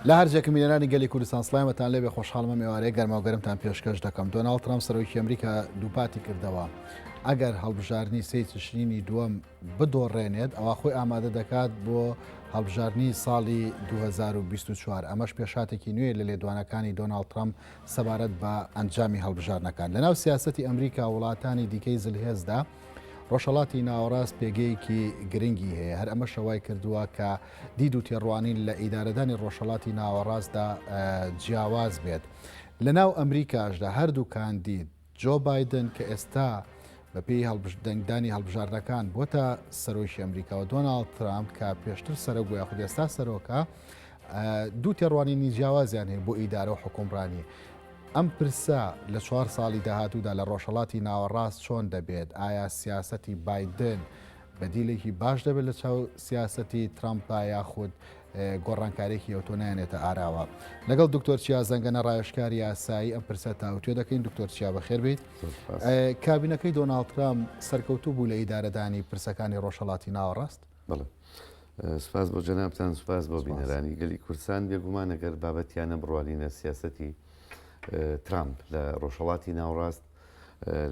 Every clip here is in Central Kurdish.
لە هەر جێکم بینەرانی گەلی کوردستان سڵامەتان لێبێ خۆشحاڵمە مێوارەیە گەرما و گەرمتان پێشکەش دەکەم دۆناڵد ترامپ سەرۆکی ئەمریکا دووپاتی کردەوە ئەگەر هەڵبژاردنی سێی تشرینی دووەم بدۆڕێنێت ئەوا خۆی ئامادە دەکات بۆ هەڵبژاردنی ساڵی 2024 ئەمەش پێشهاتێکی نوێ لە لێدوانەکانی دۆناڵد ترامپ سەبارەت بە ئەنجامی هەڵبژاردنەکان لەناو سیاسەتی ئەمریکا وڵاتانی دیکەی زلهێزدا ڕۆژهەڵاتی ناوەڕاست پێگەیەکی گرنگی هەیە، هەر ئەمەشە وای کردووە کە دید و تێڕوانین لە ئیدارەدانی ڕۆژهەڵاتی ناوەڕاستدا جیاواز بێت. لەناو ئەمریکاشدا هەردوو کاندید، جۆ بایدن کە ئێستا بەپێی دەنگدانی هەڵبژاردنەکان بۆتە سەرۆکی ئەمریکا و دۆناڵد ترامپ کە پێشتر سەرۆک بوو یاخود ئێستا سەرۆکە، دوو تێڕوانینی جیاوازیان هەیە بۆ ئیدارە و حوکمڕانی. ئەم پرسە لە چوار ساڵی داهاتوودا لە ڕۆژهەڵاتی ناوەڕاست چۆن دەبێت؟ ئایا سیاسەتی بایدن بەدیلێکی باش دەبێت لە چاو سیاسەتی ترامپدا یاخود گۆڕانکارییەکی ئەوتۆ نایەنێتە ئاراوە؟ لەگەڵ دکتۆر چیا زەنگەنە ڕاوێژکاری یاسایی ئەم پرسە تاوتوێ دەکەین. دکتۆر چیا بەخێر بێیت. کابینەکەی دۆناڵد ترامپ سەرکەوتوو بوو لە ئیدارەدانی پرسەکانی ڕۆژهەڵاتی ناوەڕاست؟ بەڵێ. سپاس بۆ جەنابتان، سپاس بۆ بینەرانی گەلی کوردستان. بێگومان ئەگەر بابەتیانە بڕوانینە سیاسەتی ترامپ لە ڕۆژهەڵاتی ناوڕاست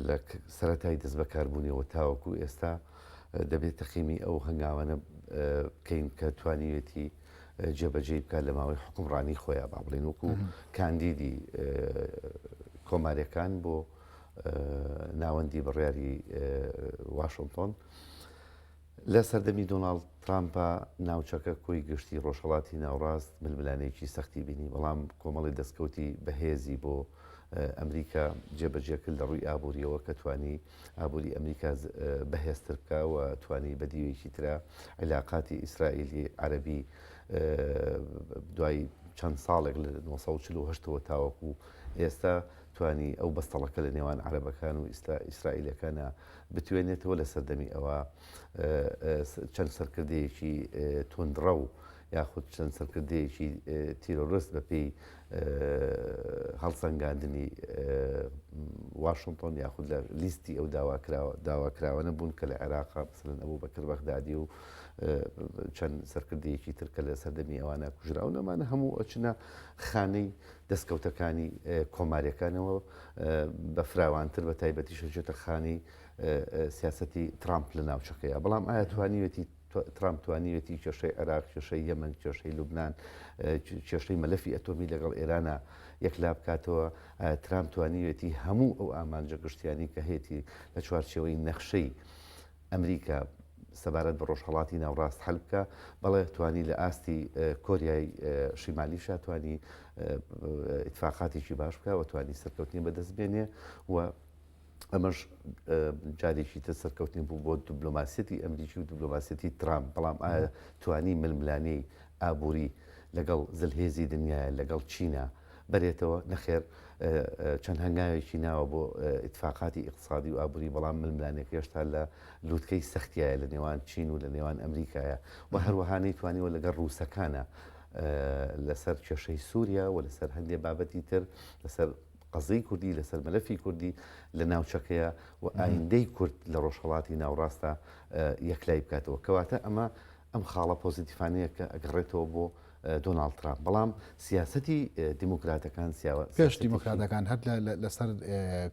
لە سەرەتای دەست بەکاربوونیەوە تاوەکو ئێستا دەبێت تەقیمی ئەو هەنگاوانە بکەین کە توانیوێتی جێبەجێی بکات لە ماوەی حکومڕانی خۆیان با بڵێن وەکو کاندیدی کۆماریەکان بۆ ناوەندی بڕیاری واشنگتۆن. لە سەردەمی دۆناڵد ترامپا ناوچەکە کۆی گشتی ڕۆژهەڵاتی ناوڕاست ململانێیەکی سەختی بینی، بەڵام کۆمەڵی دەستکەوتی بەهێزی بۆ ئەمریکا جێبەجێ کرد لە ڕووی ئابوورییەوە کە توانی ئابووری ئەمریکا بەهێزتر بکا و توانی بە دیوێکی ترا عیلاقاتی ئیسرائیلی عەرەبی دوای چەند ساڵێک لە 1940 ەوە تاوەکو ئێستا توانی ئەو بەستەڵەکە لە نێوان عەرەبەکان و ئیسرائیلەکانە بتوێنێتەوە لە سەردەمی ئەوە چەند سەرکردەیەکی توندڕەو یاخود چەند سەرکردەیەکی تیرۆرست بەپێی هەڵسەنگاندنی واشنتۆن یاخود لە لیستی ئەو داواکراوانە بوون کە لە عێراق مثلەن ئەبوو بەکر بەغدادی و چەند سەرکردەیەکی تر کە لە سەردەمی ئەوانە کوژراون ئەمانە هەموو ئەچنە خانەی دەستکەوتەکانی کۆماریەکانەوە بە فراوانتر بە تایبەتیش ئەچێتە خانەی سیاسەتی ترامپ لە ناوچەکەیە بەڵام ئایا توانیوێتی ترامپ توانیوێتی کێشەی عێراق کێشەی یەمەن کێشەی لوبناان کێشەی مەلەفی ئەتۆمی لەگەڵ ئێرانە یەکلا بکاتەوە ترامپ توانیوێتی هەموو ئەو ئامانجە گشتیانی کە هەیەی لە چوارچێوەی نەخشەی ئەمریکا سەبارەت بە ڕۆژهەڵاتی ناوڕاست حەل بکا، بەڵێ توانی لە ئاستی کۆریای شیمالیشا توانی ئیتفاقاتێکی باش بکا و توانی سەرکەوتنی بەدەست بێنێ و ئەمەش جارێکی تر سەرکەوتنی بوو بۆ دیبلۆماسیەتی ئەمریکی و دیبلۆماسیەتی ترامپ بەڵام ئایا توانی ململانێی ئابووری لەگەڵ زلهێزی دنیاە لەگەڵ چینە بەرێتەوە؟ نەخێر چەند هەنگاوێکی ناوە بۆ ئیتفاقاتی ئیقتسادی و ئابووری، بەڵام ململانێکە هێشتا لە لووتکەی سەختیایە لە نێوان چین و لە نێوان ئەمریکایە و هەروەها نەیتوانیوە لەگەڵ ڕووسەکانە لەسەر کێشەی سووریا و لەسەر هەندێ بابەتی تر لەسەر قەزیی کوردی لەسەر مەلەفی کوردی لە ناوچەکەیە و ئایندەی کورد لە ڕۆژهەڵاتی ناوڕاستە یەکلایی بکاتەوە کەواتە ئەمە ئەم خاڵە پۆزیتیفانەیە کە ئەگەڕێتەوە بۆ دۆناڵد ترامپ، بەڵام سیاسەتی دیموکراتەکان سیاوە پێش دیموکراتەکان هەر لەسەر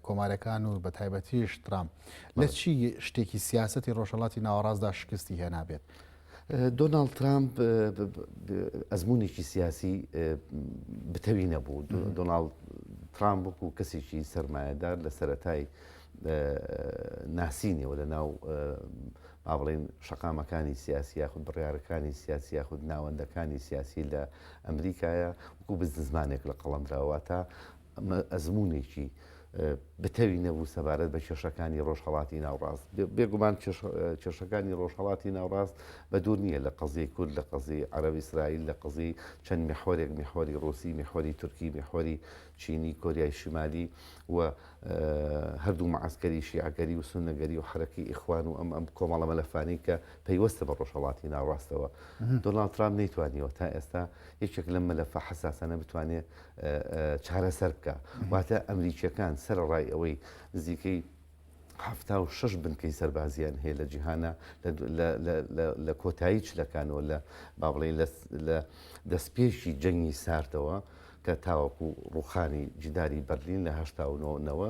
کۆمارەکان و بە تایبەتیش ترامپ لە چی شتێکی سیاسەتی ڕۆژهەڵاتی ناوەڕاستدا شکستی هێنابێت؟ دۆناڵد ترامپ ئەزمونێکی سیاسی بتەوی نەبوو. دۆناڵد ترامپ وەکو کەسێکی سەرمایەدار لە سەرەتای ناسینیەوە لە ناو با بڵێین شەقامەکانی سیاسی یاخود بڕیارەکانی سیاسی یاخود ناوەندەکانی سیاسی لە ئەمریکایە وەکو بزنسمانێک لە قەڵەم دراوە واتە ئەزموونێکی بتەوی نەبوو سەبارەت بە کێشەکانی ڕۆژهەڵاتی ناوڕاست بێگومان کێشەکانی ڕۆژهەڵاتی ناوڕاست بە دوور نییە لە قەزیەی کورد لە قەزیەی عەرەب ئیسرائیل لە قەزیەی چەند میحوەرێک میحوەری ڕوسی میحوەری تورکی میحوەری چینی کۆریای شیمالی و هەردوو مەعەسکەری شیعەگەری و سوننەگەری و حەرەکەی ئیخوان و ئەم ئەم کۆمەڵە مەلەفانەی کە پەیوەستە بە ڕۆژهەڵاتی ناوڕاستەوە دۆناڵد ترامپ نەیتوانیوە تا ئێستا یەکێک لەم مەلەفە حەساسانە بتوانێ چارەسەر بکە واتە ئەمریکیەکان سەرەڕای ئەوەی نزیکەی. 76 بنکەی سەربازیان هەیە لە جیهانا لە کۆتایی چلەکانەوە لە با بڵێین لە دەستپێکی جەنگی ساردەوە کە تاوەکو ڕوخانی جیداری بەرلین لە 89 نەوە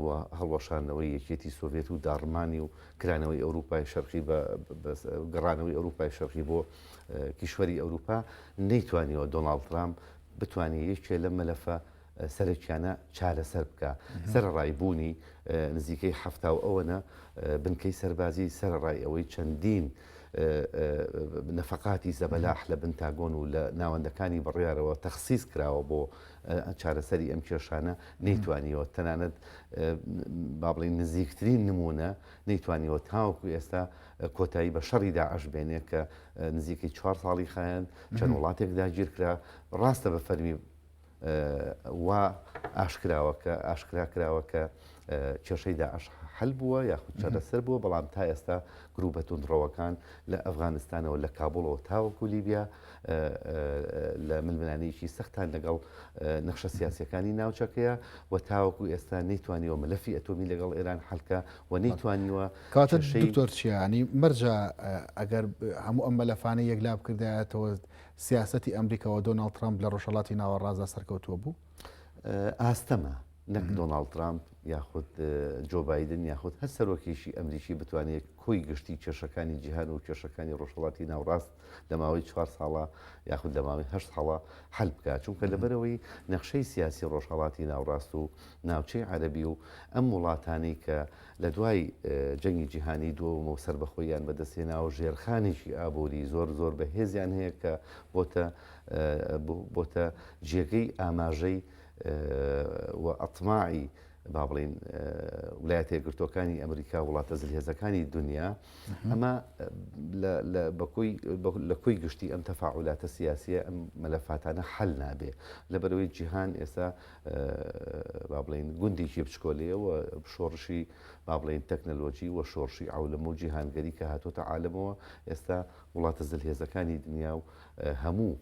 و هەڵوەشاندنەوەی یەکێتی سۆڤێت و داڕمانی و کرانەوەی ئەوروپای شەرقی بە گەڕانەوەی ئەوروپای شەرقی بۆ کیشوەری ئەوروپا نەیتوانیوە دۆناڵد ترامپ بتوانێت یەکێ لەم مەلەفە سەرەکیانە چارەسەر بکا، سەرەڕای بوونی نزیکەی 70 و ئەوەنە بنکەی سەربازی، سەرەڕای ئەوەی چەندین نەفەقاتی زەبەلاح لە بنتاگۆن و لە ناوەندەکانی بڕیارەوە تەخسیس کراوە بۆ چارەسەری ئەم کێشانە، نەیتوانیوە تەنانەت با بڵێین نزیکترین نموونە نەیتوانیوە تاوەکو ئێستا کۆتایی بە شەڕی داعش بێنێ کە نزیکەی چوار ساڵی خایاند، چەند وڵاتێک داگیرکرا، ڕاستە بە فەرمی وا ئاشکراوە کە ئاشکرا کراوە کە کێشەی داعش حل بووە یاخود چارەسەر بووە، بەڵام تا ئێستا گروپە توندڕەوەکان لە ئەفغانستانەوە لە کابوڵەوە تاوەکو لیبیا لە ململانێیەکی سەختان لەگەڵ نەخشە سیاسیەکانی ناوچەکەیە و تاوەکو ئێستا نەیتوانیوە مەلەفی ئەتۆمی لەگەڵ ئێران حلکە و نەیتوانیوە. کەواتە دکتۆر چیانی مەرجە ئەگەر هەموو ئەم مەلەفانە یەکلا بکردایەتەوە سیاسەتی ئەمریکا و دۆناڵد ترامپ لە ڕۆژهەڵاتی ناوەڕاستدا سەرکەوتووە بوو؟ ئاستەمە نەک دۆناڵد ترامپ یاخود جۆ بایدن یاخود هەر سەرۆکێکی ئەمریکی بتوانێت کۆی گشتی کێشەکانی جیهان و کێشەکانی ڕۆژهەڵاتی ناوڕاست لە ماوەی چوار ساڵە یاخود لە ماوەی هەشت ساڵە حەل بکات، چونکە لەبەرئەوەی نەخشەی سیاسی ڕۆژهەڵاتی ناوڕاست و ناوچەی عەرەبی و ئەم وڵاتانەی کە لە دوای جەنگی جیهانی دووەمەوە سەربەخۆییان بەدەستهێناوە ژێرخانێکی ئابووری زۆر زۆر بەهێزیان هەیە کە بۆتە بۆتە جێگەی ئاماژەی و ئەتماعی با بڵین ولایەتە یەکگرتووەکانی ئەمریکا وڵاتە زلهێزەکانی دنیا ئەمە لە کۆی گشتی ئەم تەفاعولاتە سیاسیە ئەم مەلەفاتانە حل نابێ لەبەرەوەی جیهان ئێستا با بڵێین گوندێکی بچکۆلەیە و شۆڕشی با بڵێین تەکنەلۆجی و شۆڕشی عەولەمە و جیهانگەری کە هاتۆتە عالەمەوە ئێستا وڵاتە زلهێزەکانی دنیا و هەموو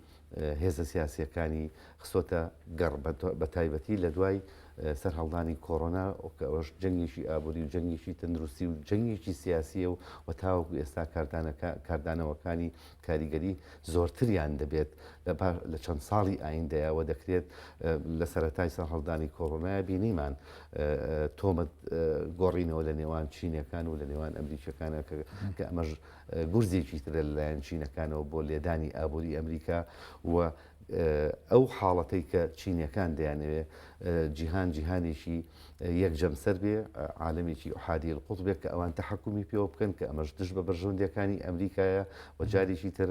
هێزە سیاسیەکانی خستۆتە گەڕ بە تایبەتی لە دوای سەرهەڵدانی کۆرۆنا کە ئەوەش جەنگێکی ئابووری و جەنگێکی تەندروستی و جەنگێکی سیاسیە و و تاوەکو ئێستا کاردانەوەکانی کاریگەری زۆرتریان دەبێت لە چەند ساڵی ئایندەیا و دەکرێت لە سەرەتای سەرهەڵدانی کۆرۆنایە بینیمان تۆمەت گۆڕینەوە لە نێوان چینەکان و لە نێوان ئەمریکیەکانە کە ئەمەش گورزێکی ترە لەلایەن چینەکانەوە بۆ لێدانی ئابووری ئەمریکا و ئەو حاڵەتەی کە چینیەکان دەیانەوێ جیهان جیهانێکی یەک جەمسەر بێ، عالەمێکی ئوحادی القطب بێ کە ئەوان تەحەکومی پێوە بکەن کە ئەمەش دژ بە بەرژەوەندیەکانی ئەمریکایە و جارێکی تر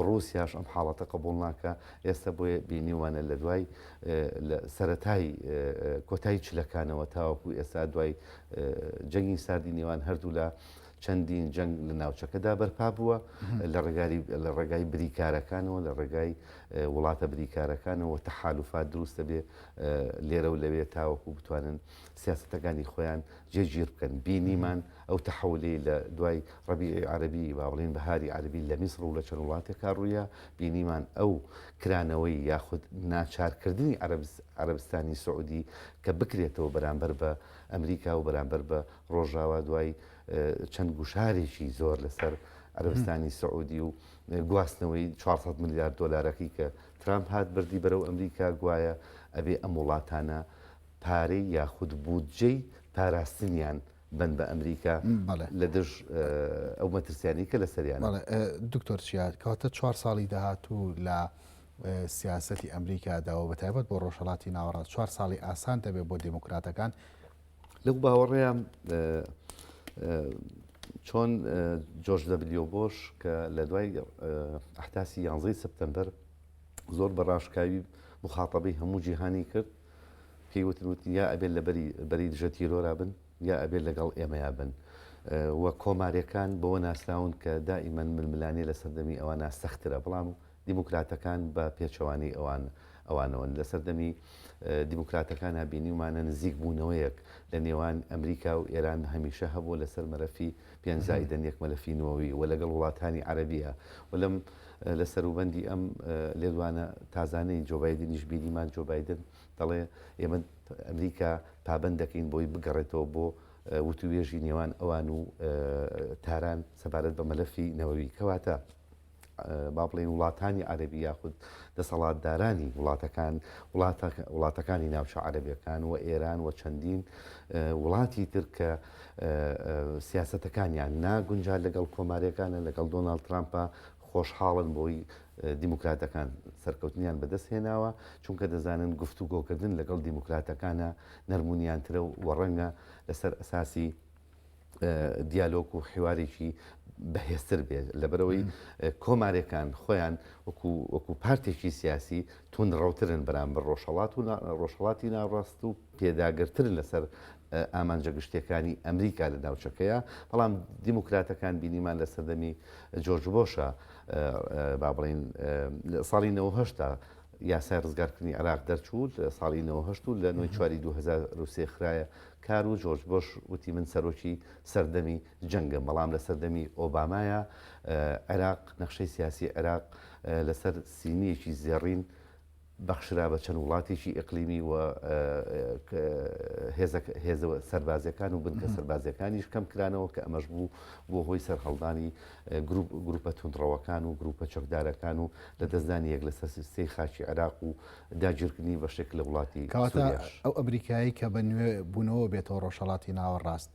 ڕووسیاش ئەم حاڵەتە قبوڵ ناکا. ئێستا بۆیە بینیومانە لە دوای لە سەرەتای کۆتایی چلەکانەوە تاوەکو ئێستا دوای جەنگی ساردی نێوان هەردوولا چەندین جەنگ لە ناوچەکەدا بەرپا بووە لە ڕێگاری لە ڕێگای بریکارەکانەوە لە ڕێگای وڵاتە بریکارەکانەوە تەحالوفات دروست دەبێ لێرە و لەوێ تاوەکو بتوانن سیاسەتەکانی خۆیان جێگیر بکەن. بینیمان ئەو تەحەولەی لە دوای ڕەبیعی عەرەبی با بڵێین بەهاری عەرەبی لە میسڕ و لە چەند وڵاتێکا ڕوویا، بینیمان ئەو کرانەوەی یاخود ناچارکردنی عەرەبستانی سعودی کە بکرێتەوە بەرامبەر بە ئەمریکا و بەرامبەر بە ڕۆژاوا دوای چەند گوشارێکی زۆر لەسەر عەرەبستانی سعودی و گواستنەوەی 400 ملیار دۆلارەکەی کە ترامپ هات بردی بەرەو ئەمریکا گوایە ئەبێ ئەم وڵاتانە پارەی یاخود بودجەی پاراستنیان بەن بە ئەمریکا لە دژ ئەو مەترسیانەی کە لەسەریانە. دکتۆر چیا، کەواتە چوار ساڵی داهاتوو لە سیاسەتی ئەمریکادا و بەتایبەت بۆ ڕۆژهەڵاتی ناوەڕاست چوار ساڵی ئاسان دەبێت بۆ دێموکراتەکان؟ لەو باوەڕەیام چۆن جۆرج دەبلیۆ بۆش کە لە دوای ئەحداسی یانزەی سپتەمبەر زۆر بە ڕاشکاوی مخاتەبەی هەموو جیهانی کرد پێی وتن وتن یا ئەبێت لە بەری بەری دژە تیرۆرا بن یا ئەبێت لەگەڵ ئێمەیا بن و کۆماریەکان بەوە ناسراون کە دائیمەن ململانێ لە سەردەمی ئەوانە سەخترە بەڵام دیموکراتەکان بە پێچەوانەی ئەوان. ئەوانەوەن. لە سەردەمی دیموکراتەکانا بینیومانە نزیک بوونەوەیەک لە نێوان ئەمریکا و ئێران هەمیشە هەبووە لەسەر مەلەفی پێنج زائیدەن یەک مەلەفی نوەوی و لەگەڵ وڵاتانی عەرەبیە و لەم لە سەروبەندی ئەم لێدوانە تازانەی جۆ بایدنیش بینیمان جۆ بایدن دەڵێ ئێمە ئەمریکا پابەند دەکەین بۆی بگەڕێتەوە بۆ وتووێژی نێوان ئەوان و تاران سەبارەت بە مەلەفی نەوەوی. کەواتە با بڵێین وڵاتانی عەرەبی یاخود دەسەڵاتدارانی وڵاتەکان وڵاتەکانی ناوچە عەرەبیەکان و ئێران و چەندین وڵاتی تر کە سیاسەتەکانیان ناگونجا لەگەڵ کۆماریەکانە لەگەڵ دۆناڵد ترامپە خۆشحاڵن بۆی دیموکراتەکان سەرکەوتنیان بەدەست هێناوە چونکە دەزانن گفتوگۆکردن لەگەڵ دیموکراتەکانە نەرمونیانترە و ڕەنگە لەسەر ئەساسی دیالۆگ و حیوارێکی بەهێزتر بێت لەبەرەوەی کۆمارەکان خۆیان وەکو وەکو پارتێکی سیاسی توندڕەوترن بەرامبەر ڕۆژهەڵات و ڕۆژهەڵاتی ناوەڕاست و پێداگرترن لەسەر ئامانجە گشتیەکانی ئەمریکا لە ناوچەکەیە بەڵام دیموکراتەکان بینیمان لە سەردەمی جۆرج بۆشە با بڵین ساڵی 98 یاسای ڕزگارکردنی عێراق دەرچوو لە ساڵی 98 و لە نۆی چواری 2003 خرایە کار و جۆرج بۆش وتی من سەرۆکی سەردەمی جەنگم، بەڵام لە سەردەمی ئۆبامایا عێراق نەخشەی سیاسی عێراق لەسەر سینییەکی زێڕین بەخشرا بە چەند وڵاتێکی ئیقلیمی و هێزە سەربازیەکان و بنکە سەربازیەکانیش کەم کرانەوە کە ئەمەش بوو بۆ هۆی سەرهەڵدانی گروپە توندڕەوەکان و گروپە چەکدارەکان و لەدەستدانی یەک لەسەر سێی خاکی عێراق و داگیرکردنی بەشێک لە وڵاتی کەواتە سوریاش. ئەو ئەمریکایەی کە بە نوێ بوونەوە بێتەوە ڕۆژهەڵاتی ناوەڕاست،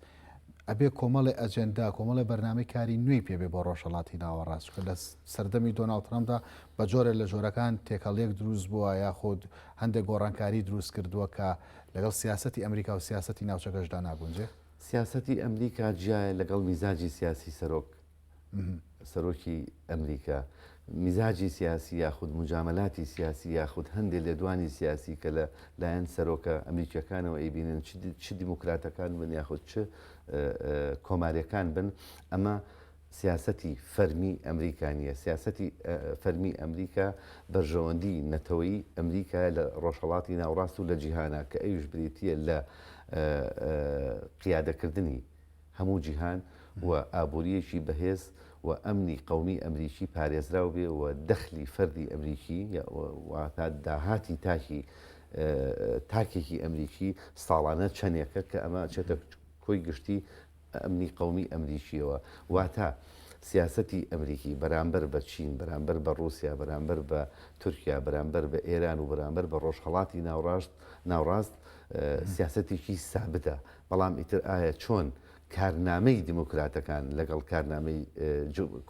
ئەبێ کۆمەڵێ ئەجێندا، کۆمەڵێ بەرنامەی کاری نوێی پێ بێ بۆ ڕۆژهەڵاتی ناوەڕاست، چونکە لە سەردەمی دۆناڵد ترەمپدا بە جۆرێ لە جۆرەکان تێکەڵییەک دروست بووە یاخود هەندێک گۆڕانکاری دروست کردووە کە لەگەڵ سیاسەتی ئەمریکا و سیاسەتی ناوچەکەشدا ناگونجێ. سیاسەتی ئەمریکا جیایە لەگەڵ میزاجی سیاسی سەرۆک. سەرۆکی ئەمریکا میزاجی سیاسی یاخود موجامەلاتی سیاسی یاخود هەندێ لێدوانی سیاسی کە لە لایەن سەرۆکە ئەمریکیەکانەوە ئەیبینن چ دیموکراتەکان بن یاخود چ کۆماریەکان بن ئەمە سیاسەتی فەرمی ئەمریکا نییە سیاسەتی فەرمی ئەمریکا بەرژەوەندی نەتەوەی ئەمریکا لە ڕۆژهەڵاتی ناوڕاست و لە جیهانە کە ئەویش بریتییە لە قیادەکردنی هەموو جیهان و ئابوورییەکی بەهێز و ئەمنی قەومی ئەمریکی پارێزراو بێ و دەخلی فەردی ئەمریکی واتا داهاتی تاکی تاکێکی ئەمریکی ساڵانە چەندێکە کە ئەمە ئەچێتە کۆی گشتی ئەمنی قەومی ئەمریکیەوە واتا سیاسەتی ئەمریکی بەرامبەر بە چین بەرامبەر بە ڕووسیا بەرامبەر بە تورکیا بەرامبەر بە ئێران و بەرامبەر بە ڕۆژهەڵاتی ناوڕاست ناوڕاست سیاسەتێکی سابتە بەڵام ئیتر ئایا چۆن کارنامەی دیموکراتەکان لەگەڵ کارنامەی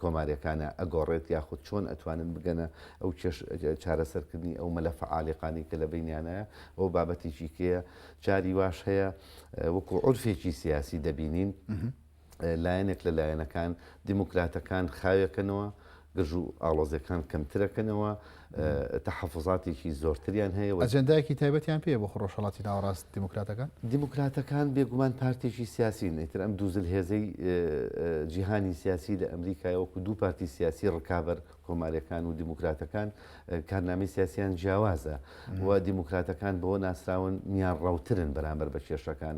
کۆماریەکانە ئەگۆڕێت یاخود چۆن ئەتوانن بگەنە ئەو کێش چارەسەرکردنی ئەو مەلەفە عالیقانەی کە لە بەینیانایە ئەو بابەتێکی کێیە جاری واش هەیە وەکو عورفێکی سیاسی دەبینین لایەنێک لە لایەنەکان دیموکراتەکان خاوێکەنەوە گرژ و ئاڵۆزیەکان کەمترەکەنەوە، تەحەفوزاتێکی زۆرتریان هەیە و. ئەجێندایەکی تایبەتیان پێیە بۆ ڕۆژهەڵاتی ناوەڕاست دیموکراتەکان؟ دیموکراتەکان بێگومان پارتێکی سیاسین، ئیتر ئەم دوو زلهێزەی جیهانی سیاسی لە ئەمریکای وەکو دوو پارتی سیاسی ڕکابەر کۆماریەکان و دیموکراتەکان کارنامەی سیاسیان جیاوازە و دیموکراتەکان بەوە ناسراون میانڕەوترن بەرامبەر بە کێشەکان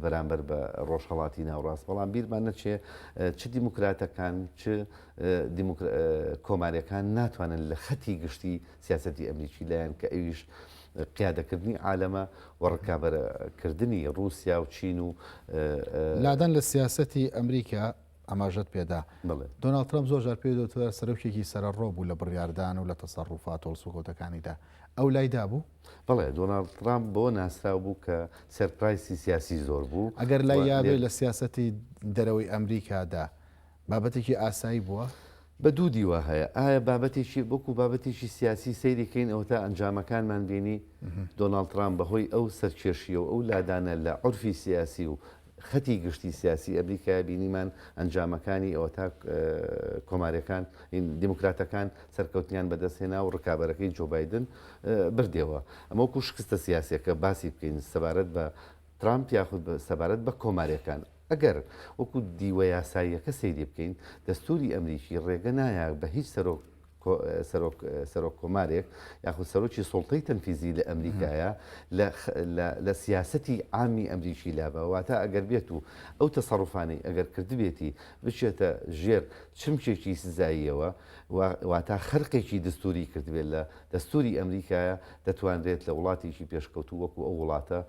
بەرامبەر بە ڕۆژهەڵاتی ناوڕاست بەڵام بیرمان نەچێ چ دیموکراتەکان چ کۆماریەکان ناتوانن لە خەتی گشتی سیاسەتی ئەمریکی لایەن کە ئەویش قیادەکردنی عالەمە و ڕکابەرکردنی ڕووسیا و چین و لادان لە سیاسەتی ئەمریکا ئاماژەت پێدا دۆناڵد ترەمپ زۆر جار پێی دەوترا سەرۆکێکی سەرەڕۆ بوو لە بڕیاردان و لە تەسەڕوفات و هەڵسوکەوتەکانیدا ئەو لای دابوو؟ بەڵێ دۆناڵد ترامپ بەوە ناسراو بوو کە surprise ی سیاسی زۆر بوو. ئەگەر لای یابێ لە سیاسەتی دەرەوەی ئەمریکادا بابەتێکی ئاسایی بووە؟ بە دوو دیوە هەیە، ئایا بابەتێکی وەکو بابەتێکی سیاسی سەیری کەین ئەوەتا ئەنجامەکانمان بینی، دۆناڵد ترامپ بەهۆی ئەو سەرکێشییە و ئەو لادانە لە عورفی سیاسی و خەتی گشتی سیاسی ئەمریکایە بینیمان ئەنجامەکانی ئەوەتا کۆماریەکان دیموکراتەکان سەرکەوتنیان بەدەستهێنا و ڕکابەرەکەی جۆ بایدن بردیەوە. ئەمە وەکو شکستە سیاسیەکە باسی بکەین سەبارەت بە ترامپ یاخود سەبارەت بە کۆماریەکان. ئەگەر وەکو دیوە یاساییەکە سەیری بکەین، دەستووری ئەمریکی ڕێگە نایا بە هیچ سەرۆک سەرۆک سەرۆک کۆمارێک یاخود سەرۆکی سوڵتەی تەنفیزی لە ئەمریکایە لە لە سیاسەتی عامی ئەمریکی لابا واتە ئەگەر بێت و ئەو تەسەڕوفانەی ئەگەر کردبێتی بچێتە ژێر چمکێکی سزاییەوە واتە خەرقێکی دەستوری کردبێت لە دەستوری ئەمریکایە دەتوانرێت لە وڵاتێکی پێشکەوتوو وەکو ئەو وڵاتە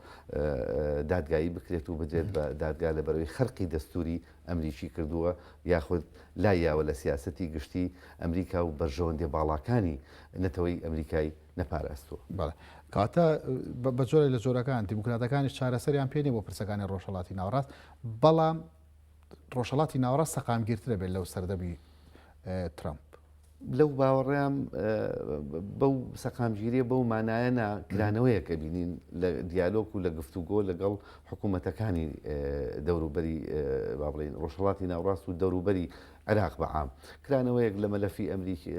دادگایی بکرێت و بدرێت بە دادگا لە بەرەوەی خەرقی دەستوری ئەمریکی کردووە یاخود لایاوە لە سیاسەتی گشتی ئەمریکا و بەرژەوەندیە باڵاکانی نەتەوەی ئەمریکای نەپاراستووە. بەڵێ. کەواتە بە جۆرێک لە جۆرەکان دیموکراتەکانیش چارەسەریان پێ نییە بۆ پرسەکانی ڕۆژهەڵاتی ناوەڕاست، بەڵام ڕۆژهەڵاتی ناوەڕاست سەقامگیرترە بێت لەو سەردەمی ترەمپ. لەو باوەڕەیام بەو سەقامگیریە بەو مانایە نا کرانەوەیەک ئەبینین لە دیالۆک و لە گفتوگۆ لەگەڵ حکوومەتەکانی دەوروبەری با بڵێین ڕۆژهەڵاتی ناوڕاست و دەوروبەری عێراق بە عام کرانەوەیەک لە مەلەفی ئەمریکی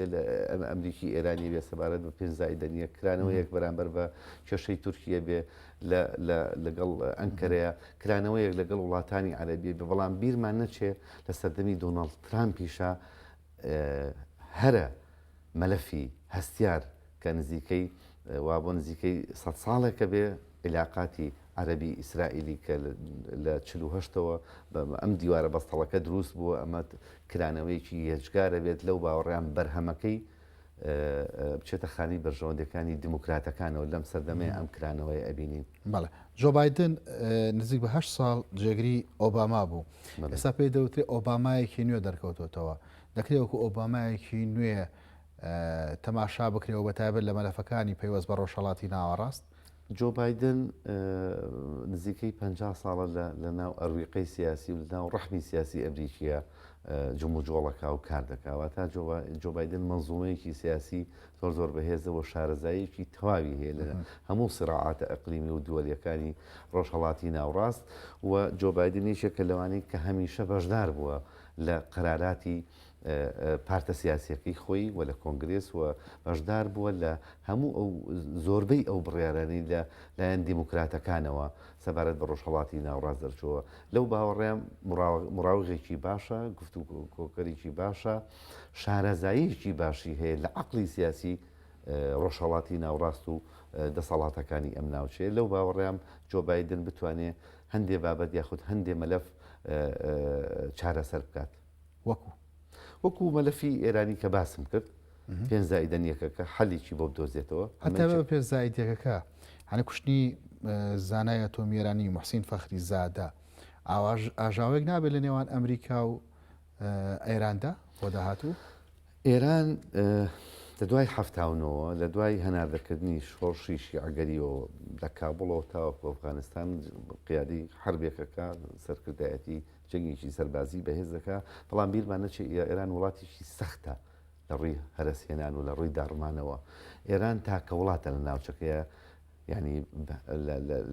ئەمریکی ئێرانی بێ سەبارەت بە پێنج زایدەنیە کرانەوەیەک بەرامبەر بە کێشەی تورکیە بێ لەگەڵ ئەنکەرەیە کرانەوەیەک لەگەڵ وڵاتانی عەرەبی بێ بەڵام بیرمان نەچێ لە سەردەمی دۆناڵد ترامپیشا هەرە مەلەفی هەستیار کە نزیکەی وا بۆ نزیکەی سەد ساڵێکە بێ عیلاقاتی عەرەبی ئیسرائیلی کە لە 48ەوە ئەم دیوارە بەستەڵەکە دروست بووە ئەمە کرانەوەیەکی یەجگارە بێت لەو باوەڕیان بەرهەمەکەی بچێتە خانی بەرژەوەندەکانی دیموکراتەکانەوە لەم سەردەمەیە ئەم کرانەوەی ئەبینین. بەڵێ جۆ بایدن نزیک بە هەشت ساڵ جێگری ئۆباما بوو ئێستا پێی دەوترێ ئۆبامایەکی نوێ دەرکەوتۆتەوە دەکرێت وەکو ئۆبامایەکی نوێ تەماشا بکرێەوە بە تایبەت لە مەلەفەکانی پەیوەست بە ڕۆژهەڵاتی ناوەڕاست؟ جۆ بایدن نزیکەی 50 ساڵە لە ناو ئەرویقەی سیاسی و لە ناو ڕەحمی سیاسی ئەمریکیە جموجۆڵەکە و کار دەکا واتە جۆ بایدن مەنزومەیەکی سیاسی زۆر زۆر بەهێزە و شارەزاییەکی تەواوی هەیە لە هەموو سیراعاتە ئەقلیمی و دووەلیەکانی ڕۆژهەڵاتی ناوڕاست و جۆ بایدن یەکێکە لەوانەی کە هەمیشە بەشدار بووە لە قەراراتی پارتە سیاسیەکەی خۆی و لە کۆنگرێس و بەشدار بووە لە هەموو ئەو زۆربەی ئەو بڕیارانەی لە لایەن دیموکراتەکانەوە سەبارەت بە ڕۆژهەڵاتی ناوڕاست دەرچووە. لەو باوەڕەیام مراوغێکی باشە، گفتوگۆکەرێکی باشە، شارەزاییەکی باشی هەیە لە عەقڵی سیاسی ڕۆژهەڵاتی ناوڕاست و دەسەڵاتەکانی ئەم ناوچەیە. لەو باوەڕەیام جۆ بایدن بتوانێ هەندێ بابەت یاخود هەندێ مەلەف چارەسەر بکات. وەکو؟ وەکو مەلەفی ئێرانی کە باسم کرد، پێنج زائیدەن یەکەکە حەلێکی بۆ بدۆزێتەوە. هەتا بە پێنج زائید یەکەکە، یانی کوشتنی زانای ئەتۆمی ئێرانی موحسین فەخری زادە، ئاژاوەیەک نابێت لە نێوان ئەمریکا و ئێراندا بۆ داهاتوو؟ ئێران لە دوای 79ەوە لە دوای هەناردەکردنی شۆڕشی شیعەگەریەوە لە کابوڵەوە تاوەکو ئەفغانستان قیادی حەربێکەکە سەرکردایەتی جەنگێکی سەربازی بەهێز دەکا، بەڵام بیرمان نەچێ ئێران وڵاتێکی سەختە لە ڕووی هەرەسهێنان و لە ڕووی داڕمانەوە. ئێران تاکە وڵاتە لە ناوچەکەیە یانی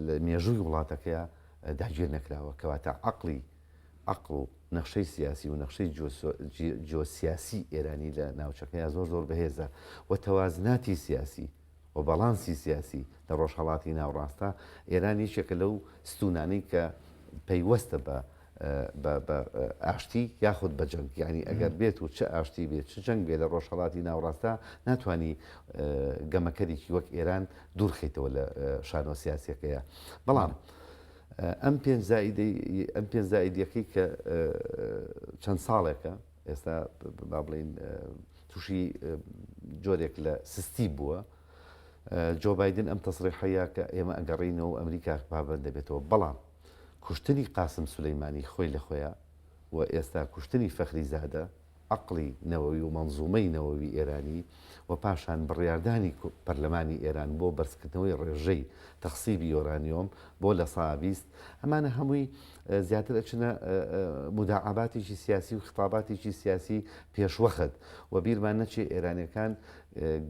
لە مێژووی وڵاتەکەیە داگیر نەکراوە، کەواتە عەقڵی عەقڵ و نەخشەی سیاسی و نەخشەی جیۆسیاسی ئێرانی لە ناوچەکەیە زۆر زۆر بەهێزە و تەوازناتی سیاسی و باڵانسی سیاسی لە ڕۆژهەڵاتی ناوڕاستە، ئێران یەکێکە لەو ستوونانەی کە پەیوەستە بە بە بە ئاشتی یاخود بە جەنگ، یانی ئەگەر بێت و چ ئاشتی بێت چ جەنگ بێت لە ڕۆژهەڵاتی ناوڕاستە ناتوانی گەمەکەرێکی وەک ئێران دوور خەیتەوە لە شانۆ سیاسیەکەیە. بەڵام ئەم پێنج زائیدەی ئەم پێنج زائیدیەکەی کە چەند ساڵێکە ئێستا با بڵێین تووشی جۆرێک لە سستی بووە. جۆ بایدن ئەم تەسریحەیە کە ئێمە ئەگەڕینەوە و ئەمریکا پابەند دەبێتەوە، بەڵام کوشتنی قاسم سولەیمانی خۆی لە خۆیا و ئێستا کوشتنی فەخری زادە، عەقڵی نەوەوی و مەنزومەی نەوەوی ئێرانی و پاشان بڕیاردانی پەرلەمانی ئێران بۆ بەرزکردنەوەی ڕێژەی تەخسیبی یۆرانیۆم بۆ 20%، ئەمانە هەمووی زیاتر ئەچنە موداعاباتێکی سیاسی و خیتاباتێکی سیاسی پێشوەخت و بیرمان نەچێ ئێرانیەکان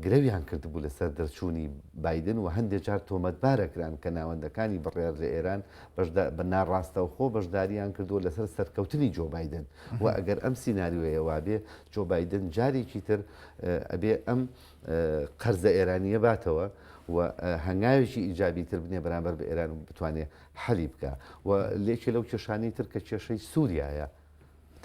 گرەویان کردبوو لەسەر دەرچوونی بایدن و هەندێ جار تۆمەتبارەکران کە ناوەندەکانی بڕیار لە ئێران بە ناڕاستەوخۆ بەشداریان کردووە لەسەر سەرکەوتنی جۆ بایدن و ئەگەر ئەم سیناریۆیە وابێ جۆ بایدن جارێکی تر ئەبێ ئەم قەرزە ئێرانیە باتەوە و هەنگاوێکی ئیجابی تر بنێ بەرامبەر بە ئێران و بتوانێ حەلی بکا و لێکێ لەو کێشانەی تر کە کێشەی سووریایە.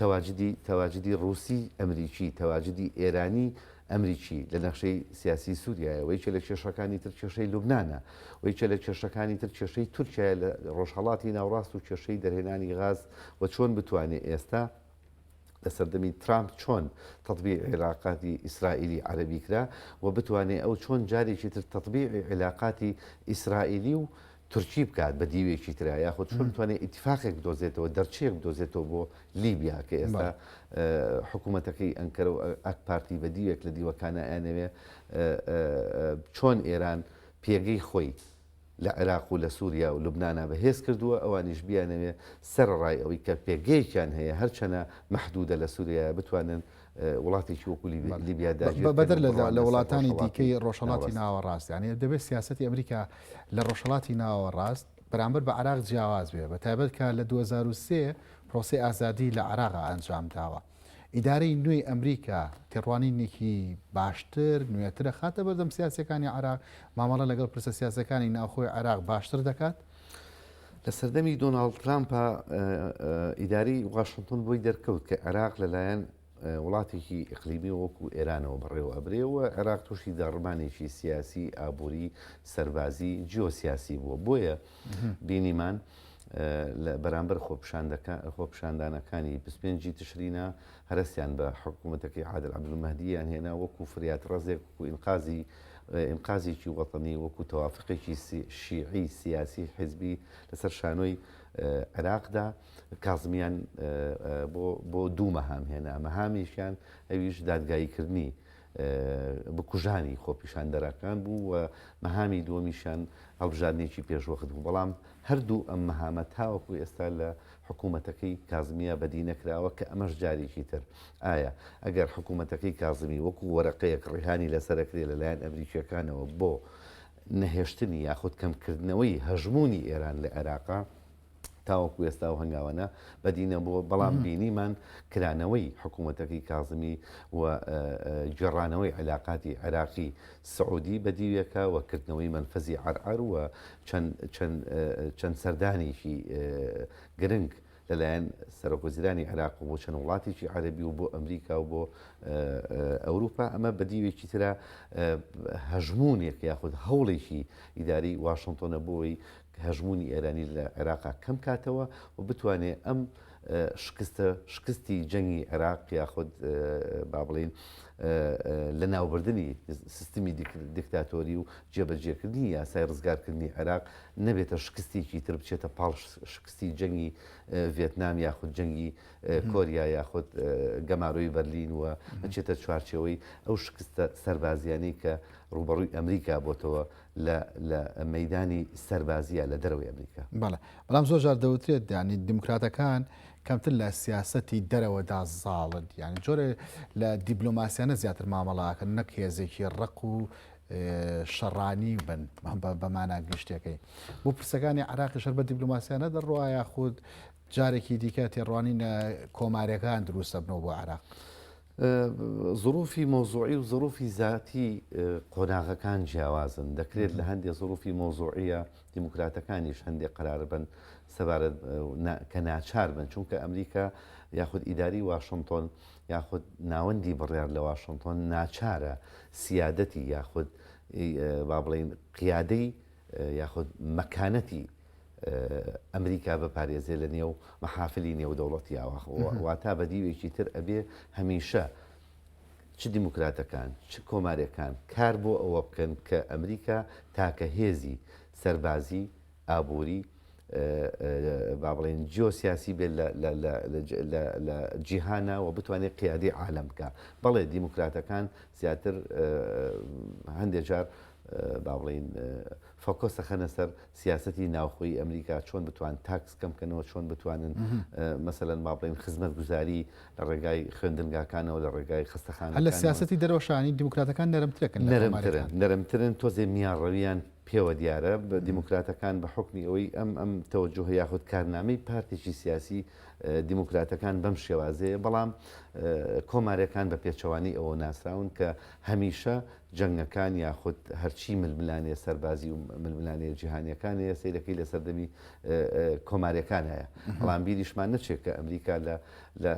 تەواجدی تەواجدی ڕووسی ئەمریکی، تەواجدی ئێرانی ئەمریکی لە نەخشەی سیاسی سووریایە و یەکێ لە کێشەکانی تر کێشەی لوبنانە و یەکێ لە کێشەکانی تر کێشەی تورکیایە لە ڕۆژهەڵاتی ناوڕاست و کێشەی دەرهێنانی غاز و چۆن بتوانێ ئێستا لە سەردەمی ترامپ چۆن تەتبیعی عیلاقاتی ئیسرائیلی عەرەبی کرا و بتوانێ ئەو چۆن جارێکی تر تەتبیعی عیلاقاتی ئیسرائیلی و تورکی بکات بە دیوێکی ترا یاخود چۆن بتوانێت ئیتیفاقێک بدۆزێتەوە دەرچەیەک بدۆزێتەوە بۆ لیبیا کە ئێستا حکوومەتەکەی ئەنکەرە و ئاک پارتی بە دیوێک لە دیوەکانە ئەیانەوێ چۆن ئێران پێگەی خۆی لە عێراق و لە سووریا و لوبنانا بەهێز کردووە ئەوانیش بیانەوێ سەرەڕای ئەوەی کە پێگەیەکیان هەیە هەرچەنە مەحدودە لە سووریا بتوانن وڵاتێکی وەکو لیبیا داگیر بکەن بەدەر و بڕواننە لە سەر وڵاتانی ڕۆژهەڵاتی دیکەی ڕۆژهەڵاتی ناوەڕاست. ناوەڕاست یانی دەبێت سیاسەتی ئەمریکا لە ڕۆژهەڵاتی ناوەڕاست بەرامبەر بە عێراق جیاواز بێ بە تایبەت کە لە 2003 پرۆسەی ئازادی لە عێراقا ئەنجام داوە ئیدارەی نوێی ئەمریکا تێڕوانینێکی باشتر نوێترە خاتە بەردەم سیاسەکانی عێراق مامەڵە لەگەڵ پرسە سیاسەکانی ناوخۆی عێراق باشتر دەکات لە سەردەمی دۆناڵد ترامپا ئیدارەی واشنتۆن بۆی دەرکەوت کە عێراق لەلایەن وڵاتێکی ئیقلیمی وەکو ئێرانەوە بەڕێوە ئەبرێ و عێراق تووشی داڕمانێکی سیاسی، ئابووری، سەربازی، جیۆسیاسی بووە. بۆیە بینیمان لە بەرامبەر خۆپیشاندانەکانی 25 ی تشرینا هەرەسیان بە حکوومەتەکەی عادل عەبدولمەهدییان هێنا وەکو فریادڕەزێک، وەکو ئینقازی ئینقازێکی وەتەنی، وەکو تەوافقێکی شیعی سیاسی حیزبی لەسەر شانۆی عێراقدا کازمیان بۆ بۆ دوو مەهام هێنا، مەهامێکیان ئەویش دادگاییکردنی بکوژانی خۆپیشاندەرەکان بوو و مەهامی دووەمیشیان هەڵبژاردنێکی پێشوەخت بوو، بەڵام هەردوو ئەم مەهامە تاوەکو ئێستا لە حکوومەتەکەی کازمییە بەدی نەکراوە کە ئەمەش جارێکی تر ئایا ئەگەر حکوومەتەکەی کازمی وەکو وەرەقەیەک ڕیهانی لەسەر ئەکرێ لەلایەن ئەمریکییەکانەوە بۆ نەهێشتنی یاخود کەمکردنەوەی هەژموونی ئێران لە عێراقا تاوەکو ئێستا ئەو هەنگاوانە بەدی نەبووە، بەڵام بینیمان کرانەوەی حکوومەتەکەی کازمی و گێڕانەوەی عیلاقاتی عێراقی سعودی بە دیوێکە و کردنەوەی مەنفەزی عەرعەر و چەند چەند چەند سەردانێکی گرنگ لەلایەن سەرۆکوەزیرانی عێراق و بۆ چەند وڵاتێکی عەرەبی و بۆ ئەمریکا و بۆ ئەوروپا ئەمە بە دیوێکی ترە هەژمونێک یاخود هەوڵێکی ئیداری واشنتۆنە بۆی هەژموونی ئێرانی لە عێراقا کەم کاتەوە و بتوانێ ئەم شکستە شکستی جەنگی عێراق یاخود با بڵین لەناوبردنی سیستمی دیکتاتۆری و جێبەجێکردنی یاسای ڕزگارکردنی عێراق نەبێتە شکستێکی تر بچێتە پاڵ شکستی جەنگی ڤێتنام یاخود جەنگی کۆریا یاخود گەمارۆی بەرلین و نەچێتە چوارچێوەی ئەو شکستە سەربازیانەی کە ڕووبەڕووی ئەمریکا بۆتەوە لە لە مەیدانی سەربازییە لە دەرەوەی ئەمریکا. بەڵێ، بەڵام زۆر جار دەوترێت یانی دیموکراتەکان کەمتر لە سیاسەتی دەرەوەدا زاڵن، یانی جۆرێ لە دیبلۆماسیانە زیاتر مامەڵە ئەکەن نەک هێزێکی ڕەق و شەڕانی بن بە مانا گشتیەکەی. بۆ پرسەکانی عێراقیش هەر بە دیبلۆماسیانە دەڕوا یاخود جارێکی دیکە تێڕوانینە کۆماریەکان دروست دەبنەوە بۆ عێراق؟ زروفی مەوزوعی و زروفی زاتی قۆناغەکان جیاوازن، دەکرێت لە هەندێ زروفی مەوزوعیە دیموکراتەکانیش هەندێ قەرار بن سەبارەت کە ناچار بن، چونکە ئەمریکا یاخود ئیداری واشنتۆن یاخود ناوەندی بڕیار لە واشنتۆن ناچارە سیادەتی یاخود با بڵێین قیادەی یاخود مەکانەتی ئەمریکا بپارێزێ لە نێو مەحافلی نێودەوڵەتیا واتا بە دیوێکی تر ئەبێ هەمیشە چ دیموکراتەکان چ کۆمارەکان کار بۆ ئەوە بکەن کە ئەمریکا تاکە هێزی سەربازی ئابووری با بڵێن جیۆسیاسی بێت لە جیهانە و بتوانێت قیادی عالەم بکە بەڵێ دیموکراتەکان زیاتر هەندێک جار با بڵێین focus ئەخەنە سەر سیاسەتی ناوخۆیی ئەمریکا چۆن بتوان tax کەم کەنەوە چۆن بتوانن مەسەلەن با بڵێین خزمەتگوزاری لە ڕێگای خوێندنگاکانەوە لە ڕێگای خەستەخانەکانەوە. هەر لە سیاسەتی دەرەوەشانی دیموکراتەکان نەرمترەکن لە کۆماریەکان. نەرمترن نەرمترن تۆزێ میانڕەویان. پێوە دیارە دیموکراتەکان بە حوکمی ئەوەی ئەم ئەم تەوەجوهە یاخود کارنامەی پارتێکی سیاسی دیموکراتەکان بەم شێوازەیە بەڵام کۆمارەکان بە پێچەوانەی ئەوە ناسراون کە هەمیشە جەنگەکان یاخود هەرچی ململانێ سەربازی و ململانێ جیهانیەکان هەیە سەیرەکەی لە سەردەمی کۆمارەکان هەیە بەڵام بیریشمان نەچێت کە ئەمریکا لە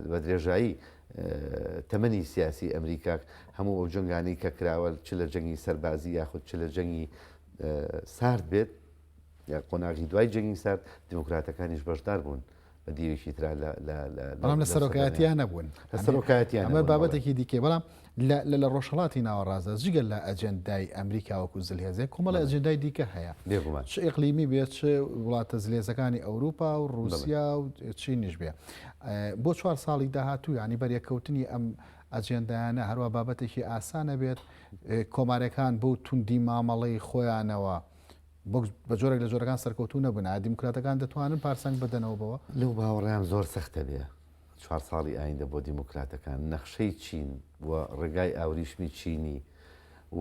بە درێژایی تەمەنی سیاسی ئەمریکا هەموو ئەو جەنگانەی کە کراوە چ لە جەنگی سەربازی یاخود چ لە جەنگی سارد بێت یا قۆناغی دوای جەنگی سارد دیموکراتەکانیش بەشدار بوون بە دیوێکی ترا بەڵام لە سەرۆکایەتیان نەبوون لە سەرۆکایەتیان ئەمە بابەتێکی دیکە بەڵام لە لە ڕۆژهەڵاتی ناوەڕاستدا جگە لە ئەجێندای ئەمریکا وەکو زلهێزێک کۆمەڵی ئەجێندای دیکە هەیە بێگومان چ ئیقلیمی بێت چ وڵاتە زلهێزەکانی ئەوروپا و ڕووسیا و چینیش بێ بۆ چوار ساڵی داهاتوو یانی بەریەککەوتنی ئەم ئەجێندایانە هەروە بابەتێکی ئاسانە بێت کۆمارەکان بۆ توندی مامەڵەی خۆیانەوە بە جۆرێک لە جۆرەکان سەرکەوتوو نەبوون ئایا دیموکراتەکان دەتوانن پارسەنگ بدەنەوە بەوە؟ لەو باوەڕەیان زۆر سەختە بێ چوار ساڵی ئایندە بۆ دیموکراتەکان نەخشەی چین و ڕێگای ئاوریشمی چینی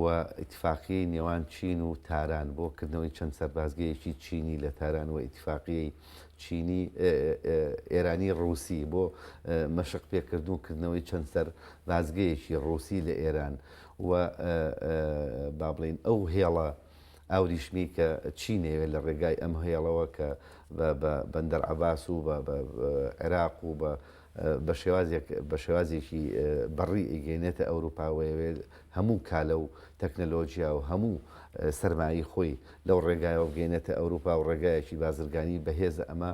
و ئیتفاقیەی نێوان چین و تاران بۆ کردنەوەی چەند سەربازگەیەکی چینی لە تاران و ئیتفاقیەی چینی ئێرانی ڕووسی بۆ مەشق پێکردن و کردنەوەی چەند سەربازگەیەکی ڕووسی لە ئێران و با بڵێین ئەو هێڵە ئاوریشمی کە چین ئەیەوێت لە ڕێگای ئەم هێڵەوە کە بە بە بەندەر عەباس و بە بە عێراق و بە بە شێوازێک بە شێوازێکی بەڕی ئەیگەینێتە ئەوروپا و ئەیەوێت هەموو کالە و تەکنەلۆجیا و هەموو سەرمایەی خۆی لەو ڕێگایەوە بگەینێتە ئەوروپا و ڕێگایەکی بازرگانی بەهێزە ئەمە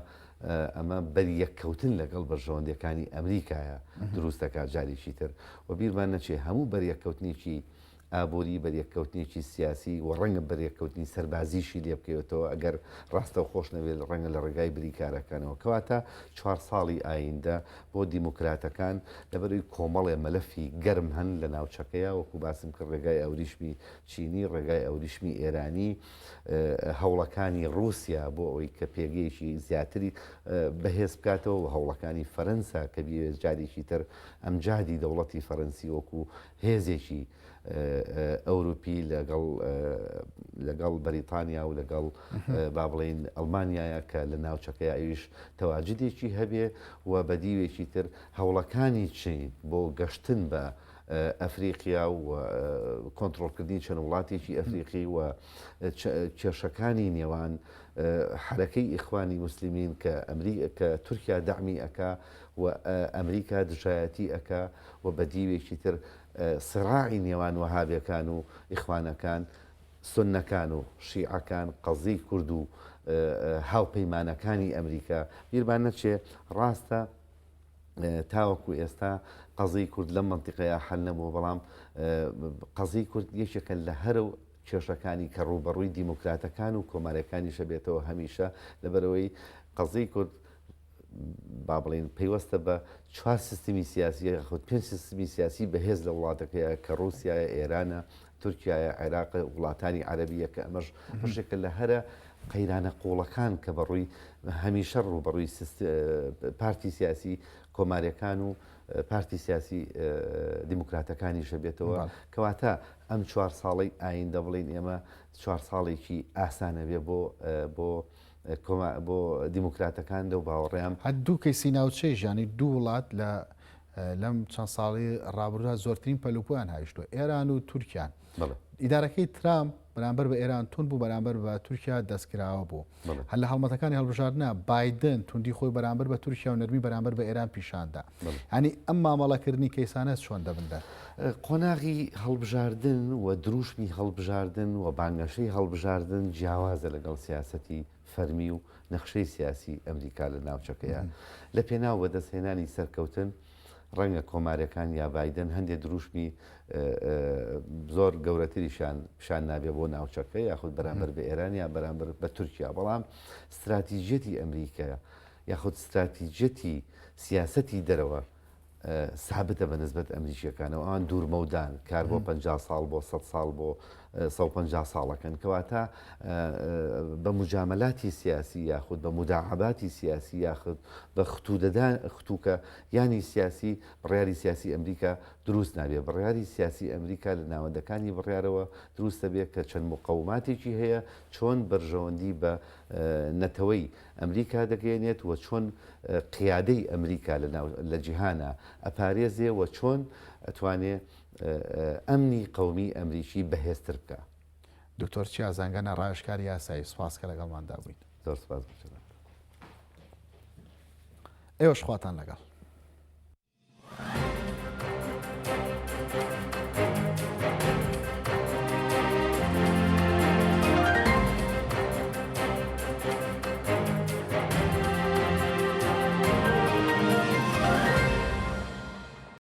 ئەمە بەریەککەوتن لەگەڵ بەرژەوەندیەکانی ئەمریکایە دروست دەکات جارێکی تر و بیرمان نەچێ هەموو بەریەککەوتنێکی ئابووری، بەریەککەوتنێکی سیاسی و ڕەنگە بەریەککەوتنی سەربازیشی لێ بکەوێتەوە ئەگەر ڕاستەوخۆش نەبێت ڕەنگە لە ڕێگای بریکارەکانەوە. کەواتە چوار ساڵی ئایندە بۆ دیموکراتەکان لەبەرئەوەی کۆمەڵێ مەلەفی گەرم هەن لە ناوچەکەیا وەکو باسم کرد ڕێگای ئەوریشمی چینی، ڕێگای ئەوریشمی ئێرانی، هەوڵەکانی ڕووسیا بۆ ئەوەی کە پێگەیەکی زیاتری بەهێز بکاتەوە و هەوڵەکانی فەرەنسا کە بیەوێت جارێکی تر ئەمجادی دەوڵەتی فەرەنسی وەکو هێزێکی ئەوروپی لەگەڵ لەگەڵ بەریتانیا و لەگەڵ با بڵێین ئەڵمانیایە کە لە ناوچەکەی ئەویش تەواجدێکی هەبێ و بە دیوێکی تر هەوڵەکانی چین بۆ گەشتن بە ئەفریقیا و کۆنترۆڵکردنی چەند وڵاتێکی ئەفریقی و کێشەکانی نێوان حەرەکەی ئیخوانی موسلیمین کە ئەمریکا کە تورکیا دەعمی ئەکا و ئەمریکا دژایەتی ئەکا و بە دیوێکی تر سراعی نێوان وەهابیەکان و ئیخوانەکان، سوننەکان و شیعەکان، قەزیەی کورد و هاوپەیمانەکانی ئەمریکا، بیرمان نەچێ ڕاستە تاوەکو ئێستا قەزیەی کورد لەم مەنتیقەیە حەل نەبووە، بەڵام قەزیەی کورد یەکێکە لە هەرە کێشەکانی کە ڕووبەڕووی دیموکراتەکان و کۆماریەکانیش ئەبێتەوە هەمیشە، لەبەرئەوەی قەزیەی کورد با بڵێین پەیوەستە بە چوار سیستمی سیاسی یاخود پێنج سیستمی سیاسی بەهێز لە وڵاتەکەیە کە ڕووسیایە، ئێرانە، تورکیایە، عێراق، وڵاتانی عەرەبیە کە ئەمەش بەشێکە لە هەرە قەیرانە قووڵەکان کە بەڕووی هەمیشە ڕووبەڕووی پارتی سیاسی کۆماریەکان و پارتی سیاسی دیموکراتەکانیشە بێتەوە کەواتە ئەم چوار ساڵەی ئایندە بڵین ئێمە چوار ساڵێکی ئاسانە بێ بۆ بۆ بۆ دیموکراتەکان لەو باوەڕەیام. هەر دوو کەیسی ناوچەیش یانی دوو وڵات لە لەم چەند ساڵی ڕابردوودا زۆرترین پەلوپۆیان هاویشتووە ئێران و تورکیان. ئیدارەکەی ترامپ بەرامبەر بە ئێران توند بوو بەرامبەر بە تورکیا دەستکراوە بوو. هەر لە هەڵمەتەکانی هەڵبژاردنە بایدن توندی خۆی بەرامبەر بە تورکیا و نەرمی بەرامبەر بە ئێران پیشاندا. یانی ئەم مامەڵەکردنی کەیسانە چۆن دەبن دەر؟ قۆناغی هەڵبژاردن و دروشمی هەڵبژاردن و بانگەشەی هەڵبژاردن جیاوازە لەگەڵ سیاسەتی فەرمی و نەخشەی سیاسی ئەمریکا لە ناوچەکەیا. لە پێناو بەدەستهێنانی سەرکەوتن، ڕەنگە کۆماریەکان یا بایدن هەندێ دروشمی زۆر گەورەتریشیان پیشان نابێ بۆ ناوچەکە یاخود بەرامبەر بە ئێران یا بەرامبەر بە تورکیا، بەڵام ستراتیژیەتی ئەمریکا یاخود ستراتیژیەتی سیاسەتی دەرەوە سابتە بە نسبەت ئەمریکیەکانەوە، ئەوان دوورمەودان، کار بۆ 50 ساڵ بۆ 100 ساڵ بۆ 150 ساڵەکەن. کەواتە بە موجامەلاتی سیاسی یاخود بە موداعەباتی سیاسی یاخود بە ختوودەدان ختووکە یانی سیاسی بڕیاری سیاسی ئەمریکا دروست نابێ. بڕیاری سیاسی ئەمریکا لە ناوەندەکانی بڕیارەوە دروست دەبێ کە چەند موقەوماتێکی هەیە چۆن بەرژەوەندی بە نەتەوەی ئەمریکا دەگەیەنێت و چۆن قیادەی ئەمریکا لە ناو لە جیهانا ئەپارێزێ و چۆن ئەتوانێ ئەمنی قەومی ئەمریکی بەهێزتر بکا. دکتۆر چیا زەنگەنە ڕاوێژکاری یاسایی سوپاس کە لەگەڵماندا بوویت. زۆر سوپاس بۆ جەنابتان. ئێوەش خواتان لەگەڵ.